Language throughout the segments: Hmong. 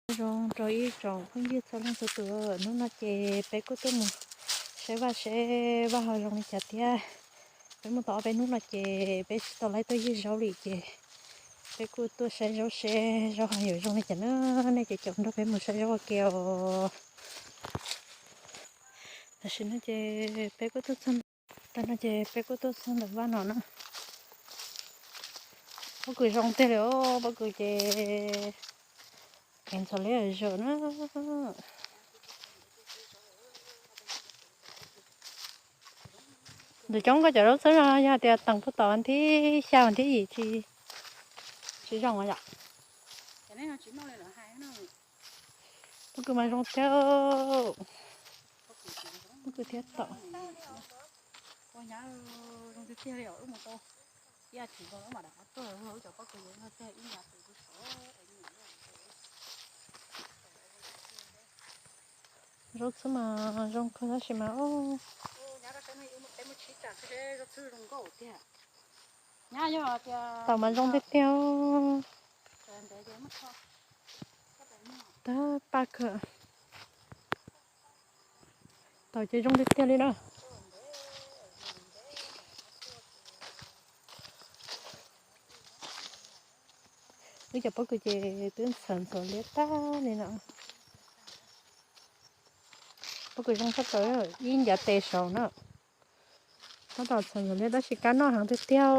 Nyob zoo rau ib tsoom phooj ywg txhua leej txhua tus, hnub no ces peb kuj tuaj mus saib vaj seb vaj ho zoo li cas thiab. Peb mus tau ob peb hnub no ces peb tsis tau laib tuaj ywg zaub li ces peb kuj tuaj saib zaub seb zaub ho yuav zoo li cas na. Nej ces caum nrog peb mus saib zaub ua ke os. Tam sim no ces peb kuj tuaj txog, tam no ces peb kuj tuaj txog ntawm vaj no na. Pob kws zoo tiag li os, pob kws ces kev ntxhov liab zaum na. Ntawm coob koj cov zaub txhwb no yog tias teem puag tom thib xya thib yim tsis, tsis zoo yom. Pob kws mas zoo thiab, pob kws thiab tom. Zaub txhwb mas zoo kawg tab sis mas tau mas zoo tiag tiag. Tag paj kawg. Tau ces zoo tiag tiag li na. Wb cov pob kws ces twb ntxhov ntxhov liab tag li no. Pob kws zoo tshaj plaws, ib ncav tes saud na. Tab tom ntxhov ntxhov liab tab sis kab noj heev tiag tiag.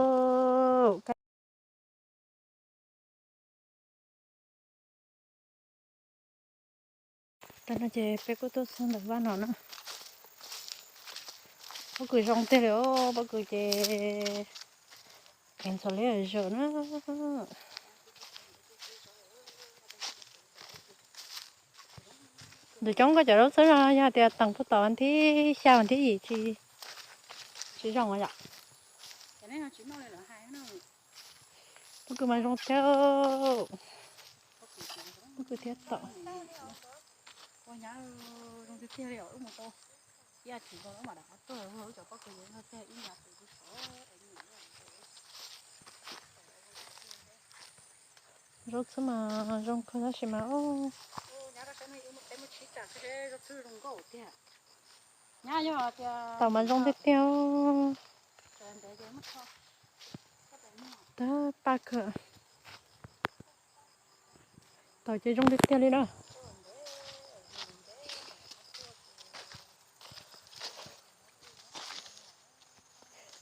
Tam no ces peb kuj tuaj txog ntawm vaj no na. Pob kws zoo tiag li os, pob kws ces kev ntxhov liab zaum na. Ntawm coob koj cov zaub txhwb no yog tias teem puag tom thib xya thib yim tsis, tsis zoo yom. Pob kws mas zoo thiab, pob kws thiab tom. Zaub txhwb mas zoo kawg tab sis mas tau mas zoo tiag tiag. Tag paj kawg. Tau ces zoo tiag tiag li na.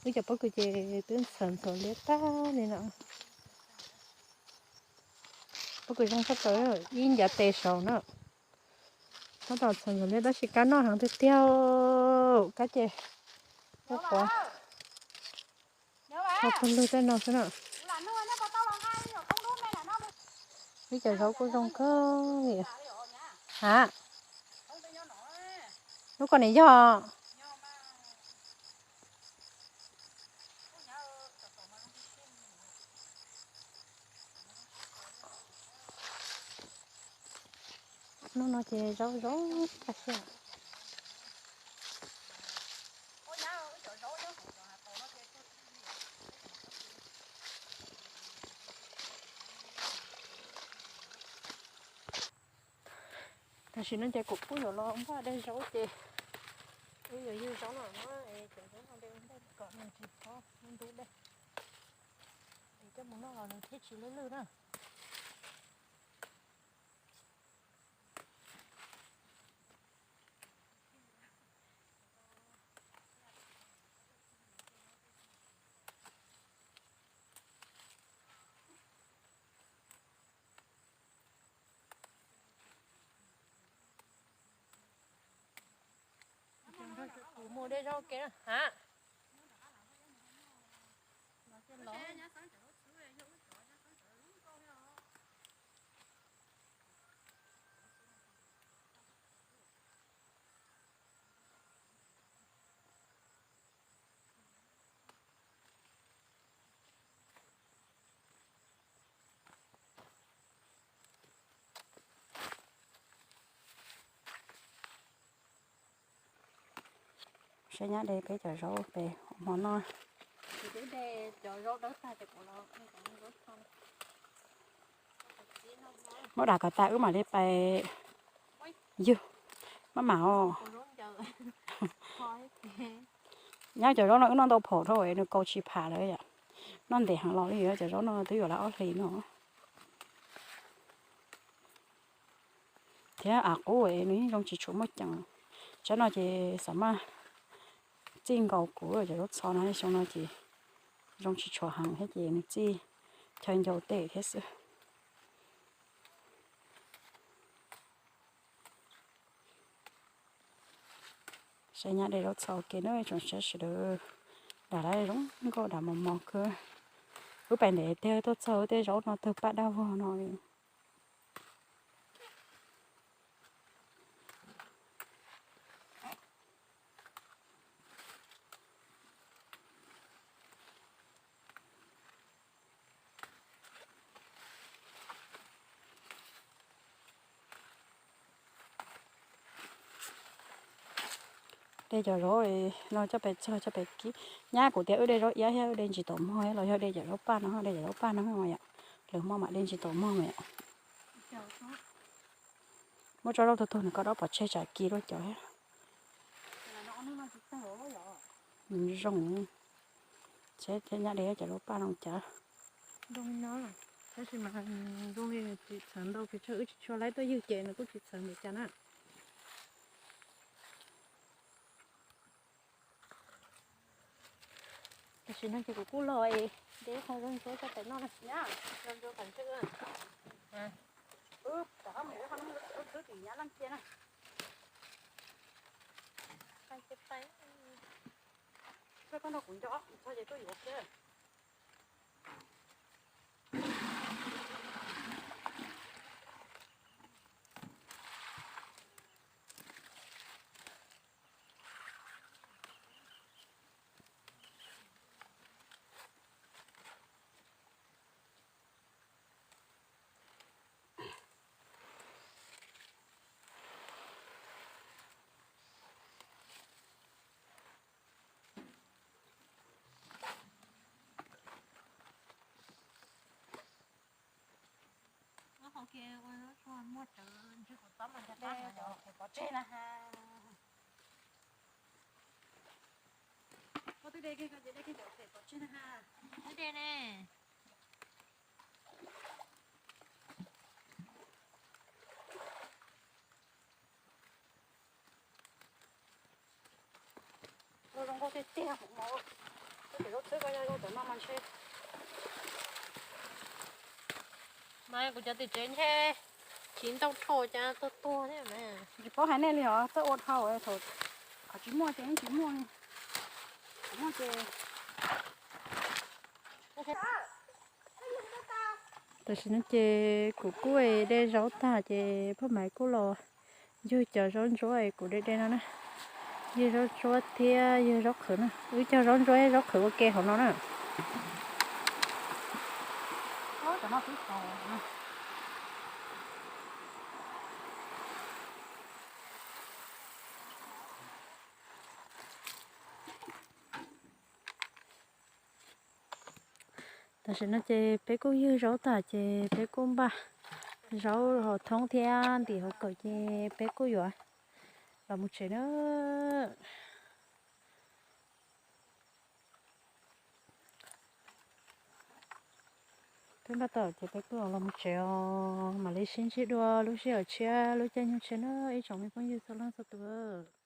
Wb cov pob kws ces twb ntxhov ntxhov liab tag li no. Pob kws zoo tshaj plaws, ib ncav tes saud na. Tab tom ntxhov ntxhov liab tab sis kab noj heev tiag tiag. Kab ces quav quav, ho pawg lug tej no xwb na. Wb cov zaub kuj zoo kawg li. Ha, lub ko niam yog. Hnub no ces zaub zoo tag siab. Tam sim no ces kuv kuj yuav los npaj de zaub ces wb yuav ywg zaub no na, es cov zaub no de npaj kom nws tsis phob ntub dej, es coj mus noj los nws thiaj tsis lwj lwj na. Kuv mus de zaub ke na. Ha. Saib nyab de peb cov zaub pem hmo no. Ces twb de cov zaub dawb tag ces kuv los zaub tho. Muab dam kom tas wb mam li pais yug. Maj mam os. Nyab cov zaub no wb noj ntau phom dhau nws kaus tsis pham lawm yom. Noj ntev heev los li cov zaub no twb yuav lawm ob hlis no. Thiab av qub nws yeej zoo tsis tshua muaj ceem. Tsam no ces xav maj txij nkaus kuv cov zaub txho no xyoo no ces zoo tsis tshua heev thiab ces nws txij chaw ncau tej thiab xwb. Saib nyab de zaub txho ua ke na tsoom saib sawv daws. Dam lawv zoo nkauj dam mos mos kawg. Wb pais ntev tiag tuaj txog tej zaub no tawg paj dab vog no li. De cov zaub no coj pem txog coj pem kib. Nyab kuv tias wb de zaub iab thiab wb de ntsis taum mog los yog de cov zaub paj no, de cov zaub paj no yom. Lwm hmo mam de ntsis taum mog yom. Muab tso zaub tug tug nws koj dob pov tseg tsam kis rau cov thiab. Nws zoo. Tsheb nyab de cov zaub paj no cas. Zoo li no, tab sis mas zoo li tsis txhawv ntau pes tsawg, wb tsis tshua laib tuaj ywg ces nws kuj tsis txhawv npaum cas na. Tam sim no ces kuv kuj los es de qho zoo ntsuab coj pem noj na. Zoo ntsuab kom ntswj. Wb rov qab mus ua qhov no, wb khwb tim nyab leej cia na. Koj nrog kuv nco, txog ces tuaj yuav thiab. Muaj tsawv ntswg kuv tob mas nrog peb pov tseg na ha. Koj twb de kiag koj ces de kiag cov pem pov tseg na ha. Twb de ne. Zoo nkauj tiag tiag hauv no. Koj cov zaub txhwb koj yog yog cov no mas ntshe. Mas kuv cov tim tsev ntshe chiv ntau dhau cas tuag tuag thiab mas. Tsis paub hais nej li os, txawj ua dhau thaum qhov tsis muaj ces yeej tsis muaj li. Qhov muaj ces Tam sim no ces kuv kuj de zaub tag ces poj Maiv kuj los yug cov zaub ntsuab es kuv de de no na. Yug zaub ntsuab thiab yug zaub qhwv na. Wb cog zaub ntsuab thiab zaub qhwv ua ke hauv no na. Tam sim no ces peb kuj yug zaub tag ces peb kuj npaj zaub hauv thoob thiab ntim hauv kawm ces peb kuj yuav los mus tsev na. Peb npaj tau ces peb kuj los mus tsev os, mam li sib ntsib dua lub sij hawm tshiab lub caij nyoog tshiab na ib tsoom me phooj ywg txhua leej txhua tus.